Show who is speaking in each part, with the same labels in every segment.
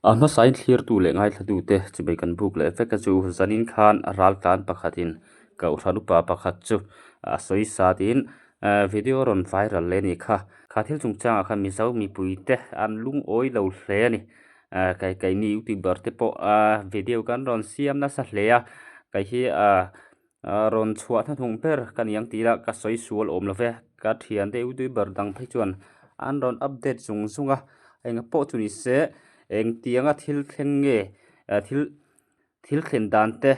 Speaker 1: A hmasain thlirtu leh ngaithlatute chubei kan buk leh vek a chu zanin khan raltlan pakhatin kohhran upa pakhat chu a sawi sa tiin video a rawn viral leh a nih kha. Kha thil chungchangah khan Mizo mipuite an lungawi lo hle a ni. Kei keini youtuber te pawh video kan rawn siam nasa hle a, kei hi rawn chhuah hnathawng ber ka ni ang tih lah ka sawi sual awm lo ve. Ka thiante youtuber dang phei chuan an rawn update zung zung a, eng pawh chu ni se engtianga thil thleng nge thil thil thlen dan te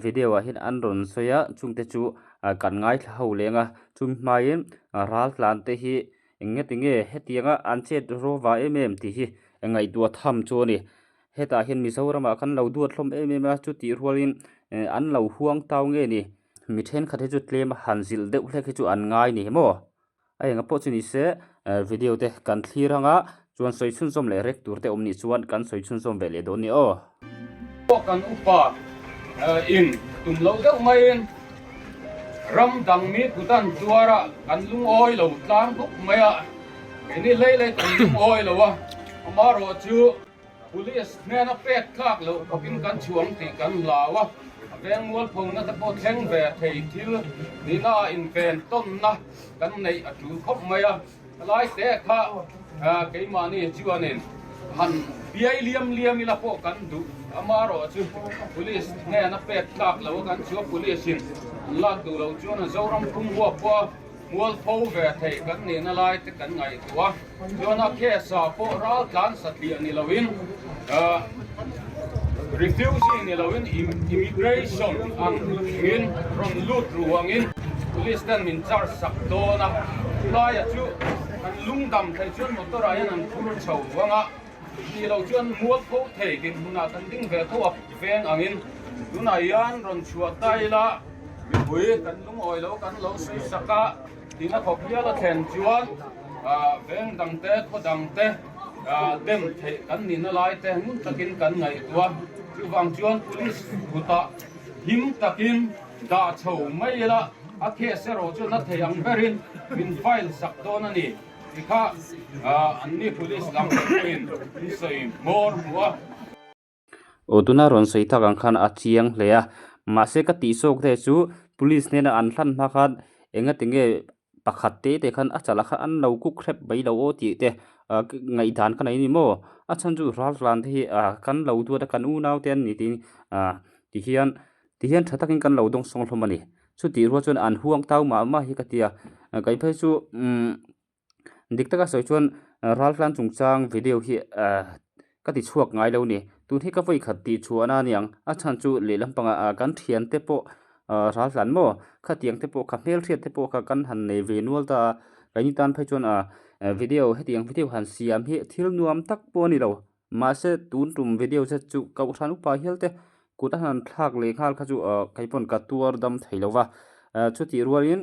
Speaker 1: video ah hian an rawn sawi a chungte chu kan ngaithla ho leng a chumi hmaiin ral tlan te hi eng nge tinge hetianga an chet rawva em em tih hi ngaihtuah tham chu a ni. Hetah hian Mizoramah khan lo duat hlawm em em a, chutih rualin an lo huang tau nge ni? Mi thenkhat hi chu tlem a han zilh deuh hlek hi chu an ngai ni maw? A enga pawh chu ni se video te kan thlir ang a, chuan sawi chhunzawm leh rek tur te awm nih chuan kan sawi chhunzawm ve leh dawn ni aw.
Speaker 2: Pawh kan upa in tum loh deuh maiin ram dang mi kutan tuara kan lungawi lo tlang bawk mai a, keini hlei hlei kan lungawi lo a, amaherawhchu Police hnena pek tlak loh khawpin kan chhuang tih kan hlau a, a veng mualphona te pawh thleng ve thei thil nihna ah inven tawnna kan neih a tul khawp mai a, helai te kha keimahni chuanin han biai liam liam ila pawh kan duh amaherawh chu Police hnena pek tlak loh a kan chhuah Police in an lak duh loh chuan a Zoram pum huap pawh a Mualpho ve thei kan nihna lai te kan ngaihtuah a, chuan a case ah pawh ral tlan satliah ni loin refugee ni loin immigration ang in rawn lut ru angin police ten min charge sak dawn a, chulaiah chu kan lungdam theih chuan motor ah hian an phur chho vang a, tih loh chuan mualpho thei dinhmunah kan ding ve tho a veng angin tunah hian rawn chhuah ta ila. Mipui kan lungawi lo kan lo sawi sak a, tina khawp hial a thlen chuan veng dang te, khaw dang te dem theih kan nihna lai te ngun takin kan ngaihtuah. Chuvang chuan police kutah him takin dah chho mai ila, a case erawh chu na thei ang berin min file sak dawn a ni tih kha anni police lam te pawhin min sawi hmawr hmuh a.
Speaker 1: Aw tuna rawn sawi tak ang khan a chiang hle a, mahse ka tih zawk te chu police hnena an hlan hma khan enga tinge pakhat te te khan a chalah khan an lo kuk hrep mai lo aw tih te ah ngaihdan ka nei a ni maw? A chhan chu raltlan te hi ah kan lo duat a kan unau te an ni tiin ah tihian tihian tha takin kan lo dawngsawng hlawm a ni. Chutih rual chuan an huang tau mah mah hi ka ti a, kei phei chu umm. Dik taka sawi chuan raltlan chungchang video hi ka ti chhuak ngai lo ni. Tun hi ka vawi khat tih chhuahna a niang. A chhan chu lehlam pangah kan thiante pawh raltlan maw? Khatiang te pawh kha hmelhriat te pawh kha kan han nei ve nual ta a. Keini tan phei chuan video hetiang video han siam hi thil nuam tak pawh a ni lo. Mahse tun tum video zet chu kohhran upa hial te kut a han thlak leh nghal kha chu kei pawn ka tuar dam thei lo va. Chutih rualin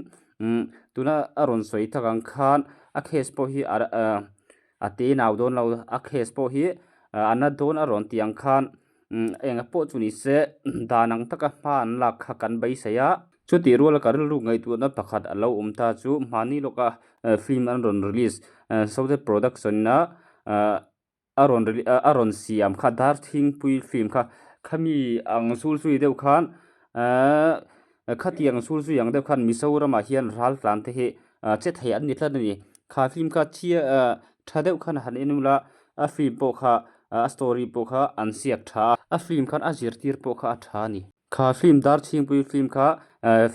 Speaker 1: tuna a rawn sawi tak ang khan a case pawh hi a te nau dawn lo a case pawh hi a na dawn a rawn tih ang khan enga pawh chu ni se dan ang taka hma an lak kha kan beisei a. Chutih ruala ka rilru ngaihtuahna pakhat a lo awm ta chu hmani lawka film an rawn release Saute production a A rawn a rawn siam kha dar thingpui film kha khami ang zul zui deuh khan ehh khatiang zul zui ang deuh khan Mizoramah hian ral tlan te hi che thei an ni tlat a ni. Kha film kha thia ehh tha deuh khan han en ula a film pawh kha a story pawh kha an ziak tha a, a film khan a zirtir pawh kha a tha a ni. Kha film dar chhingpui film kha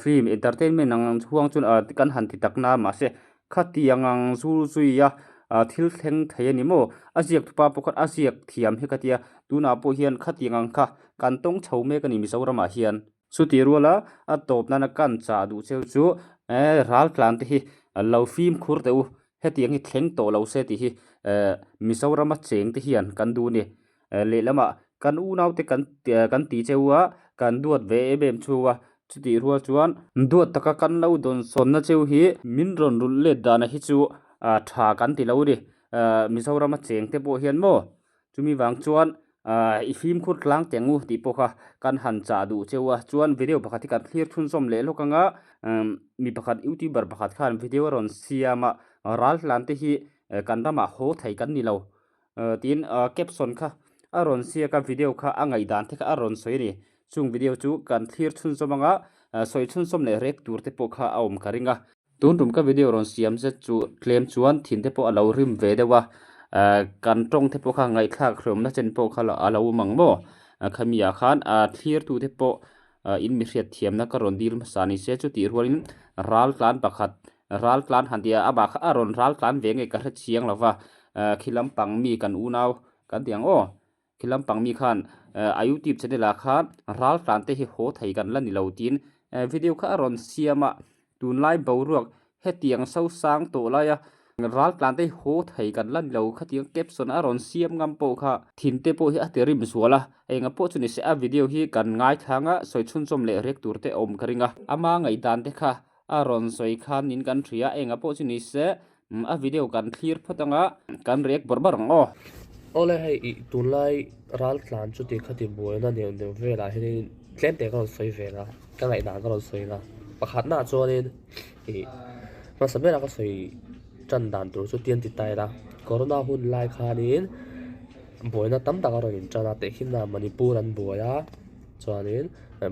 Speaker 1: film entertainment ang huang chuan kan han ti tak na mahse khatiang ang zul zui a thil thleng thei a ni maw? A ziak tupa pawh khan a ziak thiam hi ka tia tunah pawh hian khatiang ang kha kan tawng chho mek a ni Mizoramah hian. Chutih ruala a tawp nana kan chah duh cheu chu ral tlan te hi lo fimkhur teh u hetiang hi thleng tawh lo se tih hi Mizorama cheng te hian kan duh a ni. Lehlamah kan unaute kan kan ti cheu a, kan duat ve em em chu a, chutih rual chuan duat taka kan lo dawnsawnna cheu hi min rawn rulh let dana hi chu tha kan ti lo a ni. Mizorama chengte pawh hian maw chumi vang chuan i fimkhur tlang teng u tih pawh kha kan han chah duh cheu a. Chuan video pakhat hi kan thlir chhunzawm leh lawk anga mi pakhat youtuber pakhat khan video a rawn siam a, ral hlante hi kan ramah haw thei kan ni lo. Tiin caption kha a rawn ziak a video kha a ngaihdan te kha a rawn sawi a ni. Chung video chu kan thlir chhunzawm anga sawi chhunzawm leh rek tur te pawh kha a awm ka ring a. Tun tum ka video rawn siam zet chu tlem chuan thin te pawh a lo rim ve deuh a, kan tawng te pawh kha ngaihthlak hreawmna chen pawh kha a lo awm ang maw? Khami ah khan thlir tu te pawh in mi hriat thiamna ka rawn dil hmasa ni se chutih rualin ral tlan pakhat ral tlan han tih a amah kha a rawn ral tlan ve nge ka hre chiang lo va, khi lampang mi kan unau kan ti ang aw. Khi lampang mi khan a youtube channel ah khan ral tlan te hi haw thei kan la ni lo tiin video kha a rawn siam a, tunlai boruak hetiang so sang tawh laia ral tlan te hi haw thei kan la ni lo khatiang caption a rawn siam ngam pawh kha thin te pawh hi a ti rim zual a, enga pawh chu ni se a video hi kan ngaithlang a sawi chhunzawm leh rek tur te a awm ka ring a, ama ngaihdan te kha a rawn sawi khan in kan hria enga pawh chu ni se A video kan thlir phawt anga kan react bawrh bawrh ang aw.
Speaker 3: Awle hei ih tunlai ral tlan chuti khati buaina neuh neuh velah hianin tlem te ka rawn sawi ve la ka ngaihdan ka rawn sawi la pakhatnaah chuanin ih hmasa berah ka sawi tan dan tur chu tian ti ta ila corona hun lai khanin buaina tam tak a rawn intan a tehkhinna Manipur an buai a chuanin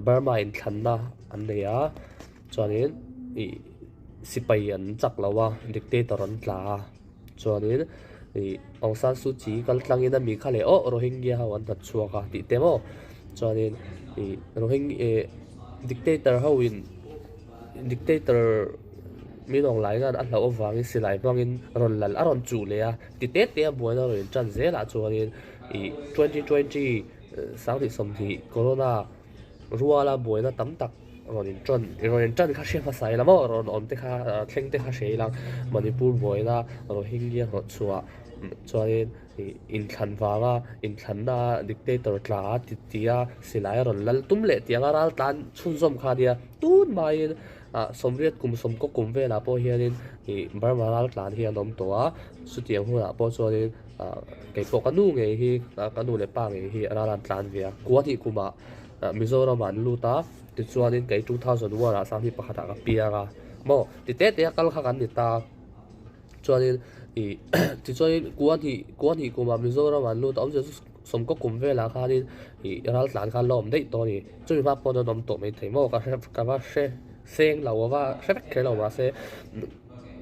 Speaker 3: Burma inthlanna an nei a. Chuanin ih sipai an chak lo a dictator an tla a chuanin ih Aung San Suu Kyi kal tlangin a mi kha leh awh Rohingya ho an hnawt chhuak a tih te maw chuanin ih Rohing ih dictator ho in dictator min awng lai khan a hlauh avangin silai hmangin rawn lal a rawn chuh leh a ti te te a buaina rawn intan zelah chuanin ih 2020 sanghnih sawmhnih corona ruala buaina tam tak. Rawn in ṭan rawn in ṭan kha hria hmasa ila maw rawn awm te kha thleng te kha hria ila Manipur buaina Rohingya hnawh chhuah chuanin ih inthlan vanga inthlanna dictator tla a ti ti a silai a rawn lal tum leh tiang a ral tlan chhunzawm kha ania tun maiin ah sawmriat kum sawmkaw kum velah pawh hianin ih Burma ral tlan hi an awm tawh a chutiang hunah pawh chuanin ah keipawh ka nu ngei hi ka nu leh pa ngei hi ral an tlan ve a kua hnih kumah. Mizoram ah an lut a tichuanin kei 2001 ah sanghnih pakhat ah ka piang a maw ti te te a kal kha kan ni ta chuanin ih tichuanin kua hnih kua hnih kum ah Mizoram ah an lut a awmzia chu sawmkaw kum velah khanin ih ral tlan khan la awm daih tawh a ni chumi hma pawh an awm tawh maithei maw ka hre ka va hre seng lo a va hre vek kher lo mahse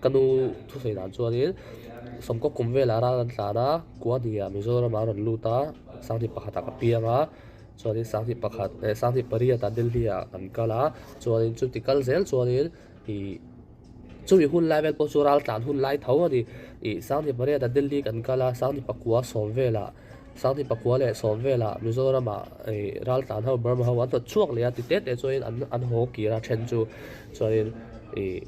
Speaker 3: ka nu thusawi dan chuanin sawmkaw kum velah ral an tlan a kua hnih ah Mizoram ah a rawn lut a sanghnih pakhat ah ka piang a. Chuanin sanghnih pakhat eh sanghnih pariat ah Delhi ah kan kal a chuanin chuti kal zel chuanin ih chumi hun lai vel pawh chu ral tlan hun lai tho a ni ih sanghnih pariat ah Delhi kan kal a sanghnih pakua sawm velah sanghnih pakua leh sawm velah Mizoram ah ih ral tlan ho Burma ho an hnawt chhuak leh a ti te te chuanin an an haw kir a then chu chuanin ih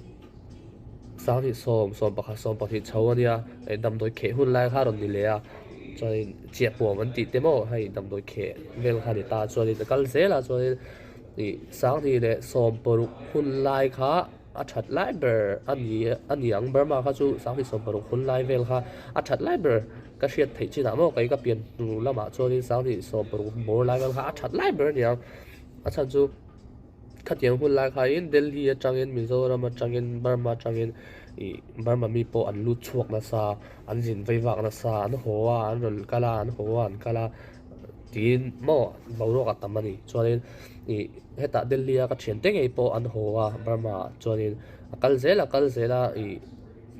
Speaker 3: sanghnih sawm sawm pakhat sawm pahnih chho a nia eh damdawi kheh hun lai kha a rawn ni leh a. Chuanin chiahpuam an tih te maw hei damdawi kheh vel kha a ni ta chuanin a kal zel a chuanin ih sanghnih leh sawm paruk hun lai kha a that lai ber a ni a ni ang Burma kha chu sanghnih sawm paruk hun lai vel kha a that lai ber ka hriat theih chinah maw kei ka pian hnu lamah chuanin sanghnih sawm paruk bawr lai vel kha a that lai ber a ni ang a chhan chu. Khatiang hun lai khain Delhi atangin Mizoram atangin Burma atangin ih Burma mi pawh an lut chhuak nasa an zin vei vak nasa an haw a an rawn kal a an haw a an kal a tiin maw boruak a tam a ni chuanin ih hetah Delhi a ka thiante ngei pawh an haw a Burma ah chuanin a kal zel a kal zel a ih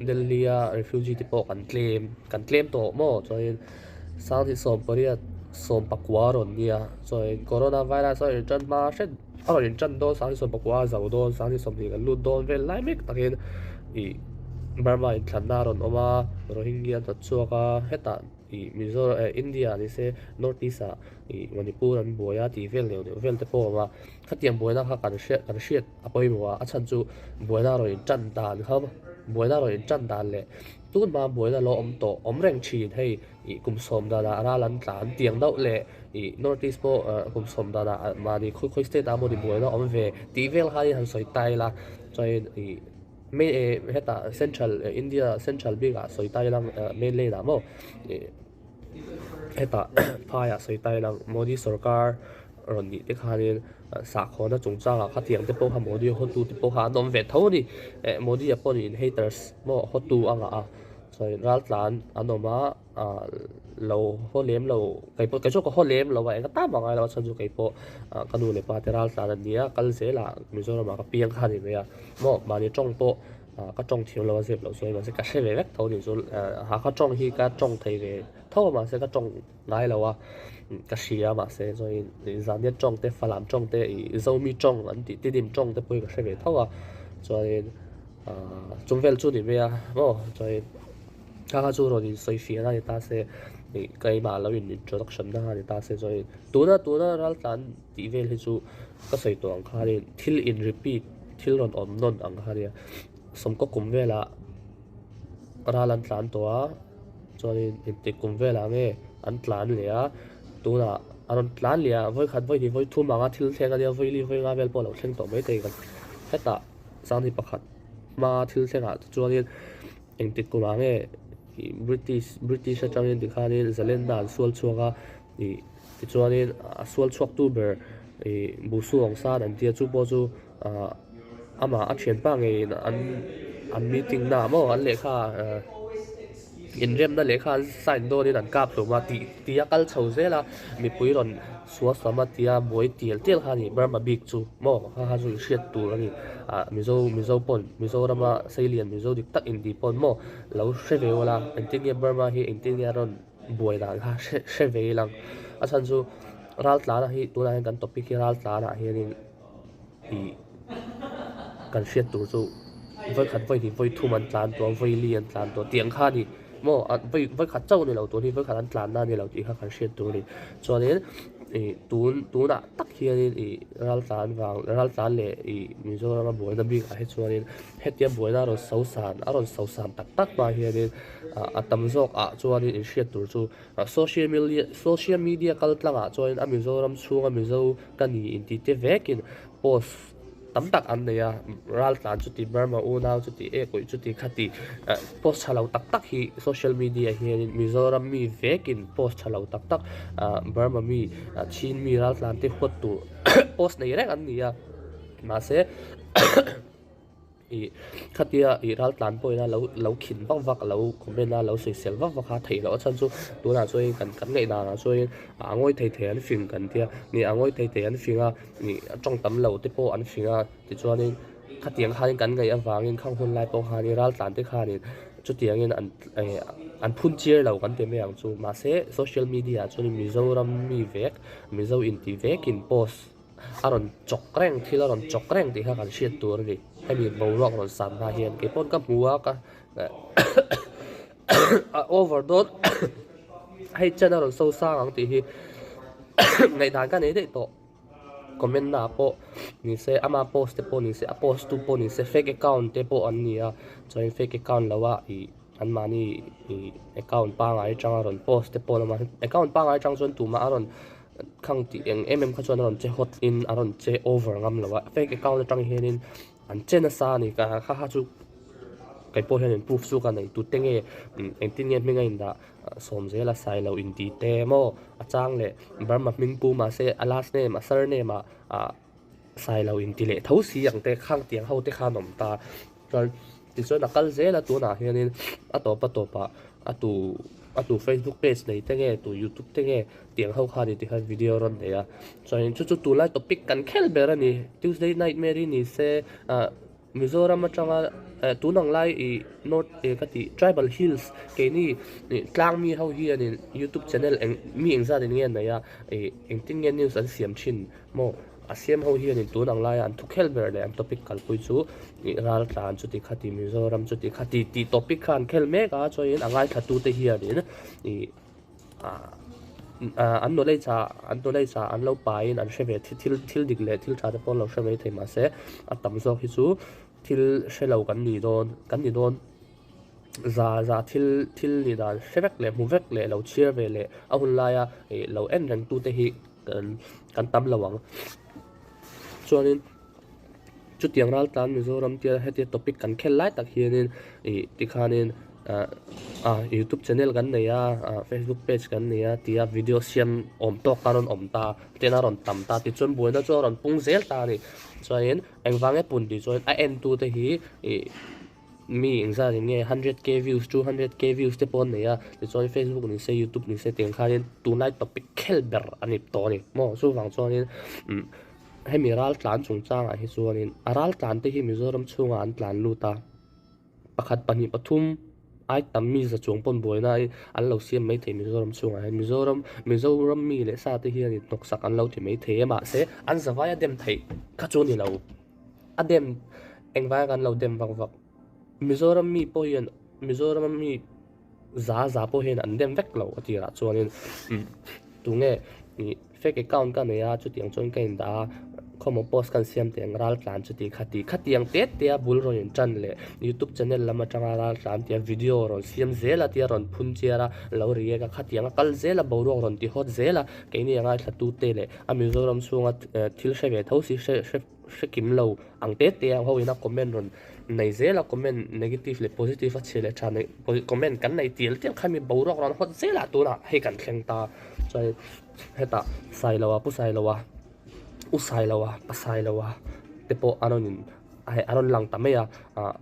Speaker 3: Delhi a refugee te pawh kan tlem kan tlem tawh maw chuanin sanghnih sawm pariat sawm pakua a rawn nia chuanin corona virus a rawn intan hma hret a rawn intan dawn sanghnih sawm pakua a zo dawn sanghnih sawmhnih kan lut dawn vel lai mek takin ih Burma inthlanna a rawn awm a Rohingya an hnawt chhuak a hetah ih Mizoram eh India ni se North East ah ih Manipur an buai a tih vel neuh neuh vel te pawh a awm a khatiang buaina kha kan hriat kan hriat a pawimawh a a chhan chu buaina a rawn intan dan kha buaina a rawn intan dan leh tun hma buaina lo awm tawh awm reng thin hei ih kum sawm danah ral an tlan tiang deuh leh ih North East pawh kum sawm danah mahni khawi khawi state ah mawni buaina awm ve tih vel kha hi han sawi ta ila chuanin ih main eh hetah central India central bikah sawi ta ila mainland ah maw ih hetah phaiah sawi ta ila Modi sorkar rawn nih te khanin sahkhawna chungchangah khatiang te pawh kha Modi hawtu te pawh kha an awm ve tho a ni eh Modi-a pawh niin haters maw hawtu a ngah a. Chuan raltlan an awm a, ah lo haw lem lo kei pawh kei chu ka haw lem lo a eng atan mah ngai lo a chhan chu kei pawh ah ka nu leh pa te raltlan an ni a kal zel ah Mizoram ah ka piang kha a ni mai a maw mahni tawng pawh ah ka tawng thiam lo a zep loh chuan mahse ka hre ve vek tho a ni chu ah ka tawng hi ka tawng thei ve tho a mahse ka tawng ngai lo a ka hria mahse chuan ih zania tawng te falam tawng te ih zomi tawng an tih tidim tawng te pawh hi ka hre ve tho a chuanin ahh chung vel chu ni mai a maw chuanin kha kha chu rawn in sawi fiah na ni ta se ih keimah lo in introduction na ni ta se chuanin tuna tuna raltlan tih vel hi chu ka sawi tawh ang khanin thil in repeat thil rawn awm nawn ang kha nia sawmkaw kum velah ral an tlan tawh a chuanin engtik kum velah nge an tlan leh a tunah a rawn tlan leh a vawikhat vawihnih vawithum anga thil thleng ania vawili vawinga vel pawh a lo thleng tawh maithei ka hetah Sangni pakhat hma thil thlengah te chuanin engtik kumah nge ih British British atangin tikhanin zalenna an sual chhuak a ih tichuanin a sual chhuaktu ber ih Busu Aung San an tia chu pawh chu ah amah a thianpa ngeiin an an meeting naah maw an lehkha ah inremna lehkha an sign dawnin an kap hlum a tih tih a kal chho zel a mipui rawn sual sam a tia buai tial tial kha a ni Burma bik chu maw kha kha chu inhriat tur a ni ah Mizo Mizo pawn Mizorama Seilian Mizo dik tak intih pawn maw lo hre ve ula engtin nge Burma hi engtin nge a rawn buai dan kha hre hre ve ilang a chhan chu Raltlana hi tunah hian kan topic hi Raltlana hianin ih kan hriat tur chu vawikhat vawihnih vawithum an tlan tawh a vawili an tlan tawh tih ang kha a ni maw a vawi vawikhat chauh a ni lo tur hi vawikhat an tlan na a ni lo tih kha kan hriat tur a ni chuanin ih tun tunah tak hianin ih ral tlan vang ral tlan leh ih Mizoram a buaina bik ah hi chuanin hetia buaina a rawn so san a rawn so san tak tak hma hianin ah a tam zawk ah chuanin inhriat tur chu Social media social media kal tlangah chuanin a Mizoram chhunga Mizo ka ni intih te vekin post tam tak an nei a, raltlan chuti Burma unau chuti e kawih chuti khati eh post tha lo tak tak hi social media hianin Mizoram mi vekin post tha lo tak tak ah Burma mi Chin mi raltlan te huat tur post nei reng an ni a mahse Ih khatia ih ral tlan pawhin a lo lo khin vak vak lo comment a lo sawisel vak vak a theih loh a chhan chu tunah chuan kan kan ngaih danah chuan a ngawi thei thei an fing kan tia ni a ngawi thei thei an fing a ih a tawng tam lo te pawh an fing a tichuanin khatiang khanin kan ngaih avangin khang hun lai pawh khanin ral tlan te khanin chutiangin an eh an phun chiar lo kan ti mai ang chu mahse social media ah chuan Mizoram mi vek Mizo intih vekin post A rawn chawk reng thil a rawn chawk reng tih kha kan hriat tur a ni hemi boruak rawn san hma hian kei pawn ka hmu a ka a over dawn hei chen a rawn so sang ang tih hi ngaihdan ka nei daih tawh comment na ah pawh ni se ama post te pawh ni se a post tu pawh ni se fake account te pawh an ni a chuan fake account lo a ih anmahni ih account pangngai atanga rawn post te pawh an awm a account pangngai atang chuan tumah a rawn Khang tih eng em em kha chuan a rawn che hot in a rawn che over ngam lo a, fake account atang hianin an che nasa a ni ka kha kha chu kei pawh hian proof chu ka nei tute nge engtin nge hming a indah sawm zel a sailo inti te maw a chang leh Burma hming pu mahse a last name a surname ah ah sailo inti leh tho si ang te khang tiang ho te khan awm ta chuan tichuan a kal zel a tunah hianin a tawp a tawpah a tu a tu facebook page nei te nge tu youtube te nge tiang ho khan in tikhan video rawn nei a chuanin chu chu tunlai topic kan khel ber a ni tuesday nightmare ni se ah mizoram atanga eh tun ang lai ih north eh ka tih tribal hills keini ih tlang mi ho hianin youtube channel eng mi engzat in nge nei a ih engtin nge news an siam thin maw a siam ho hianin tun ang laia an thu khel ber leh an topic kalpui chu ih ral tlan chuti khati mizoram chuti khati tih topic kha an khel mek a chuanin a ngaithla tute hianin ih ah an knowledge ah an knowledge ah an lo paiin an hre ve thil thil dik leh thil tha te pawh an lo hre mai thei mahse a tam zawk hi chu thil hre lo kan ni dawn kan ni dawn za za thil thil ni dan hre vek leh hmu vek leh lo chhiar ve leh a hun laia ih lo en reng tute hi kan kan tam lo ang chuanin chutiang ral tan Mizoram tia hetia topic kan khel lai tak hianin ih tikhanin ah ah youtube channel kan nei a ah facebook page kan nei a tia video siam awm tawk a rawn awm ta ten a rawn tam ta tichuan buaina chu a rawn pung zel ta a ni chuanin engvang nge pun tih chuan a en tute hi ih. Mi engzat in nge 100k views, 200k views te pawh an nei a, tichuan Facebook ni se YouTube ni se tiang khanin tunlai topic khel ber a ni tawh a ni maw? Chuvang chuanin umm hemi ral tlan chungchangah hi chuanin a ral tlan te hi Mizoram chhungah an tlan lut a, pakhat pahnih pathum ai tam mi za chuang pawn buaina an lo siam mai thei Mizoram chhungah hian Mizoram Mizoram mi leh sa te hian hnawksak an lo ti mai thei a mahse an zavai a dem theih kha chu a ni lo. A dem engvanga kan lo dem vak vak Mizoram mi pawh hian Mizoram mi za za pawh hian an dem vek lo a tirah chuanin tunge ih fake account ka nei a chutiang chuan ka indah a khawmaw post kan siam teh ang ral tlan chuti khati khatiang te te a bul rawn intan leh youtube channel lam atanga ral tlan tia video rawn siam zel a tia rawn phun chiar a lo react a khatiang a kal zel a boruak rawn ti hawt zel a keini a ngaithla te leh a Mizoram chhunga thil hre ve tho si hre hre hre kim lo ang te te ang ho ina comment rawn nei zel a comment negative leh positive a chhe leh tha nei comment kan nei tial tial kha mi boruak rawn hawt zel a tunah hei kan thleng ta chuan hetah Sailoa pu Sailoa u Sailoa pa Sailoa te pawh an rawn in a rawn lang ta mai a ah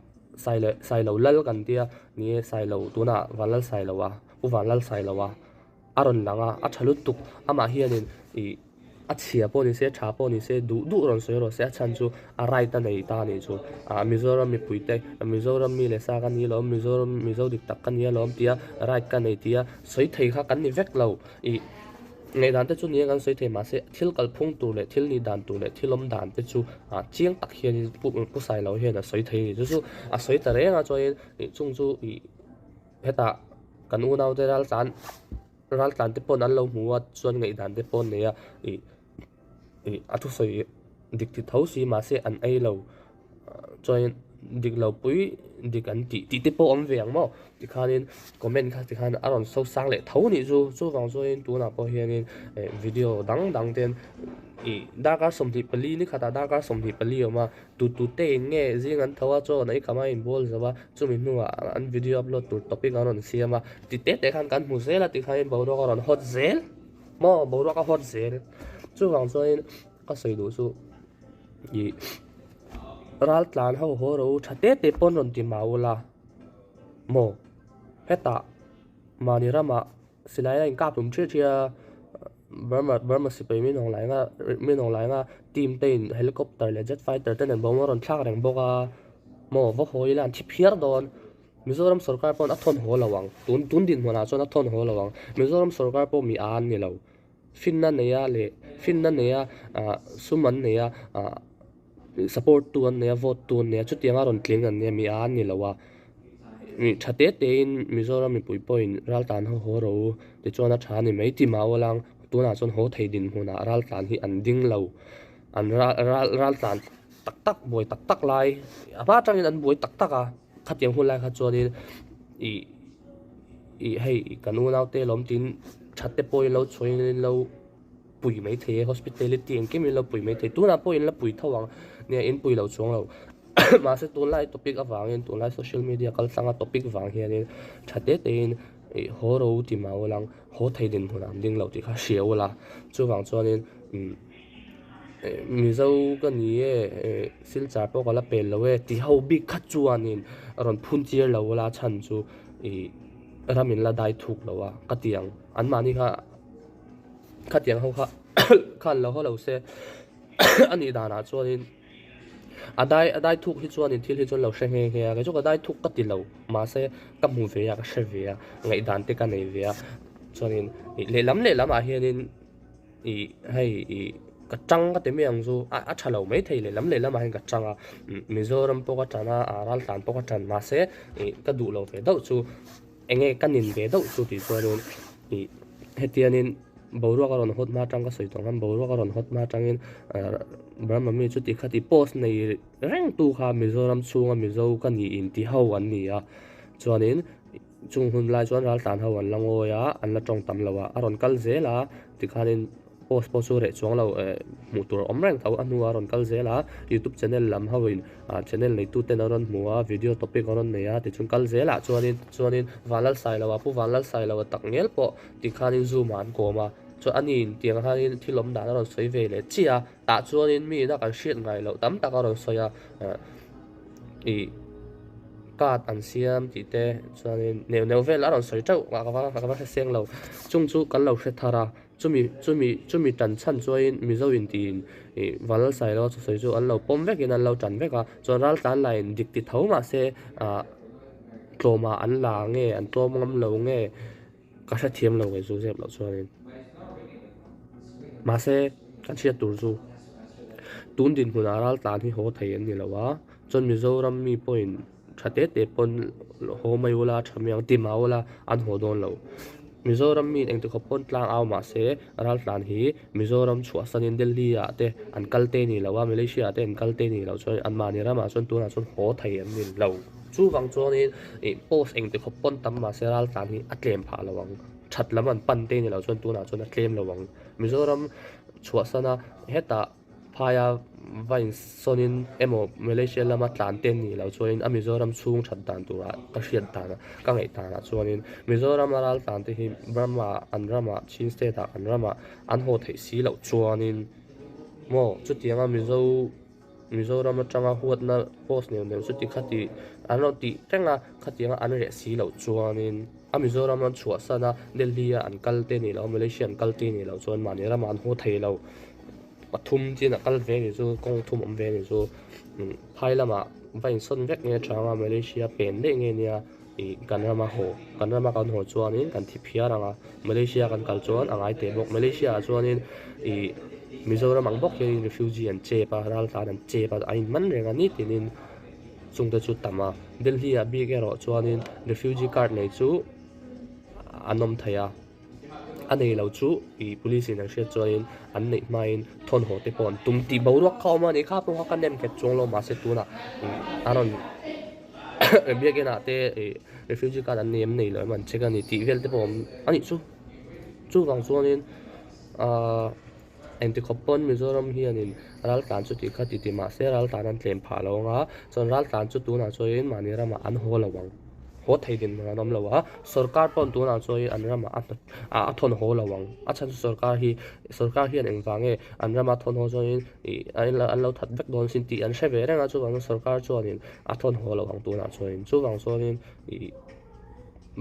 Speaker 3: Sailo Sailo lal kan tia ni e Sailo tunah Vanlal Sailoa u Vanlal Sailoa. A rawn lang a, a tha lutuk. Amah hianin ih a chhia pawh ni se, tha pawh ni se, duh duh rawn sawi rawh se, a chhan chu a right a nei ta a nih chu. Ah Mizoram mipui te, Mizoram mi leh sa ka ni alawm, Mizoram Mizo dik tak ka ni alawm tia right ka nei tia sawi thei kha kan ni vek lo. Ih ngaihdan te chu ni a kan sawi thei mahse thil kalphung tur leh thil nih dan tur leh thil awm dan te chu ah chiang tak hianin pu pu Sailo hian a sawi thei a ni. Chu chu a sawi ta reng a chuanin ih chung chu ih. Hetah kan unaute raltlan raltlan te pawn an lo hmu a chuan ngaihdan te pawh an nei a ih ih a thusawi dik ti tho si mahse an ei lo chuanin dik lo pui dik an tih tih te pawh awm ve ang maw tikhanin comment kha tikhan a rawn so sang leh tho anih chu chuvang chuanin tunah pawh hianin eh video dang dang ten ih darkar 24 ni khatah darkar 24 a awm a. Tu tu te in nge zing an tho a chaw an ei kham a inbual zo a chumi hnuah an video upload tur topic an rawn siam a ti te te khan kan hmu zel a tikhain boruak a rawn hawt zel maw boruak a hawt zel chuvang chuanin ka sawi duh chu ih ral tlan ho haw ro tha te te pawn rawn ti mau la maw hetah mahni ramah silai a inkap hlum ṭhiah ṭhiah a. Burma Burma sipai min awng lainga min awng lainga team te in helicopter leh jet fighter te nen bawm a rawn thlak reng bawk a maw va haw ila an thi phiar dawn Mizoram sorkar pawn a thawn haw lo ang tun tun dinhmunah chuan a thawn haw lo ang Mizoram sorkar pawh mi a an ni lo finna nei a leh finna nei a ah sum an nei a ah support tu an nei a vote tu an nei a chutiang a rawn tling an nia mi a an ni lo a. Mi tha te te in Mizoram mipui pawhin raltlan ho haw ro tichuan a tha a ni mai ti mah awl ang tunah chuan haw thei dinhmunah raltlan hi an ding lo an ral ral raltlan tak tak buai tak tak lai a hma atangin an buai tak tak a khatiang hun lai kha chuanin ih ih hei kan unau te lawm tiin tha te pawhin lo chhuahin in lo pui mai thei e hospitality engkim in lo pui mai thei tunah pawh in la pui tho ang nia in pui lo chuang lo mahse tunlai topic avangin tunlai social media kal tlanga topic vang hianin tha te te in ih haw ro ti mah ula haw thei dinhmun ah an ding lo tih kha hria ula chuvang chuanin umm mizo ka ni e eh silchar pawh ka la pel lo e ti ho bik kha chuanin rawn phun chiar lo ula chhan chu ih ram in la dai thuk lo a ka ti ang anmahni kha. Khatiang ho kha khan lo haw lo se a nih danah chuanin a dai a dai thuk hi chuanin thil hi chuan lo hre nghe nghe a kei chu ka dai thuk ka ti lo mahse ka hmu ve a ka hre ve a ngaihdan te ka nei ve a chuanin ih lehlam lehlam ah hianin ih hei ih ka tang ka ti mai ang chu a a tha lo maithei lehlam lehlam ah hian ka tang a Mizoram pawh ka tan a raltlan pawh ka tan mahse ih ka duh lo ve deuh chu. Eng nge ka nin ve deuh chu tih chuanin ih hetianin boruak a rawn hawt hma atang ka sawi tawh ang khan boruak a rawn hawt hma atangin Burma mi chu ti khati post nei reng tu kha Mizoram chhunga Mizo ka ni in ti ho an ni a chuanin chung hun lai chuan raltlan ho an la ngawi a an la tawng tam lo a a rawn kal zel a tikhanin. Post pawh chu reh chuang lo eh hmuh tur a awm reng tho a hnuah a rawn kal zel a youtube channel lam ho in ah channel nei tu ten an rawn hmu a video topic an rawn nei a tichuan kal zel ah chuanin chuanin Vanlalsailoa pu Vanlalsailoa tak ngial pawh tikhanin zoom ah an kawm a chuan ani in tiang khanin thil awm dan a rawn sawi ve leh chiah a tah chuanin mi ina kan hriat ngai loh tam tak a rawn sawi a eh ih. Card an siam tih te chuanin neuh neuh vel a rawn sawi teuh a ka va ka va hre seng lo. Chung chu kan lo hre thar a, chumi chumi chumi tan chhan chuanin Mizo in tiin ih Vanlalsailoa thusawi chu an lo pawm vekin an lo tan vek a, chuan raltlan laiin dik ti tho mahse ah tlawmah an la nge an tlawm ngam lo nge ka hrethiam lo ngei chu zep loh chuanin mahse kan hriat tur chu tun dinhmunah raltlan hi haw thei an ni lo a chuan Mizoram mi pawhin tha te te pawn haw mai ula tha mai ang ti mah ula an haw dawn lo Mizoram mi engti khawp pawn tlang au mahse raltlan hi Mizoram chhuahsanin Delhi ah te an kal te ni lo a Malaysia ah te an kal te ni lo chuan anmahni ramah chuan tunah chuan haw thei an ni lo. Chuvang chuanin ih post engti khawp pawn tam mahse raltlan hi a tlem phah lo ang. That lam an pan te ni lo chuan tunah chuan a tlem lo ang. Mizoram chhuahsana hetah phaia va insawnin emaw Malaysia lama tlan te ni lo chuanin a Mizoram chhung that dan turah ka hriat danah ka ngaih danah chuanin Mizorama raltlan te hi Burma an ramah Chin state ah an ramah an haw theih si loh chuanin maw chutianga Mizo Mizoram atanga huatna post neuh neuh chuti khati an rawn tih reng a, khatianga an reh si loh chuanin a Mizoram an chhuahsan a, Delhi a an kal te nih loh a, Malaysia an kal te nih loh chuan mahni ramah an haw thei lo. Pathum chin a kal ve nih chu kawng thum awm ve nih chu phai lamah va insawn vek nge chang a, Malaysia pen daih nge nia ih kan rama haw kan rama kan haw chuanin kan thi phiar ang a, Malaysia kan kal chuan a ngai teh bawk. Malaysia ah chuanin ih Mizoram ang bawk hianin refugee an chep a, raltlan an chep a, a inman reng a nitinin chungte chu tam a. Delhi ah bik erawh chuanin refugee card nei chu an awm thei a, a nei lo chu ih police in an hriat chuanin an neih hmain thawnhaw te pawh an tum tih boruak kha a awm a ni kha pawh kha ka nem nghet chuang lo mahse tunah ih a rawn biakin ah te ih refugee card an nei em nei lo em an check a ni tih vel te pawh a awm a nih chu chuvang chuanin ahh engti khawp pawn Mizoram hianin raltlan chu tih kha ti ti mahse raltlan an tlem phah lo anga chuan raltlan chu tunah chuanin mahni ramah an haw lo ang haw thei dinhmun an awm lo a sorkar pawn tunah chuanin an ramah a a thawn haw lo ang a chhan chu sorkar hi sorkar hian engvang nge an rama thawn haw chuanin ih an lo that vek dawn sin tih an hre ve reng a chuvangin sorkar chuanin a thawn haw lo ang tunah chuanin chuvang chuanin ih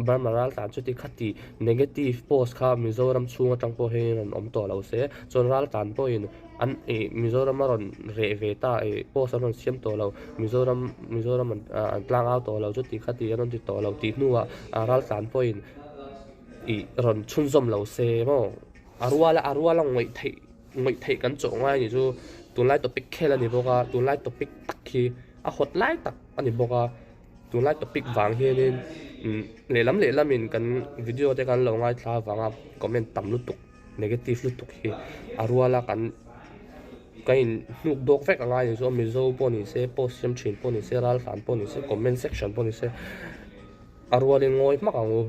Speaker 3: Burma raltlan chuti khati negative post kha Mizoram chhung atang pawh hian rawn awm tawh lo se chuan raltlan pawhin an ih Mizoram a rawn reh ve ta ih post an rawn siam tawh lo Mizoram Mizoram an an tlang au tawh lo chuti khati an rawn ti tawh lo tih hnuah raltlan pawhin ih rawn chhunzawm lo se maw a ruala a ruala ngawih theih ngawih theih kan chawh ngai a ni chu tunlai topic khel a ni bawk a tunlai topic tak hi a hawt lai tak a ni bawk a. Tunlai topic vang hianin lehlam lehlamin kan video te kan lo ngaithla avanga comment tam lutuk negative lutuk hi a ruala kan ka in hnuk dawk vek angai ni chu Mizo pawh ni se post siam thin pawh ni se raltlan pawh ni se comment section pawh ni se a rualin ngawi hmak ang u.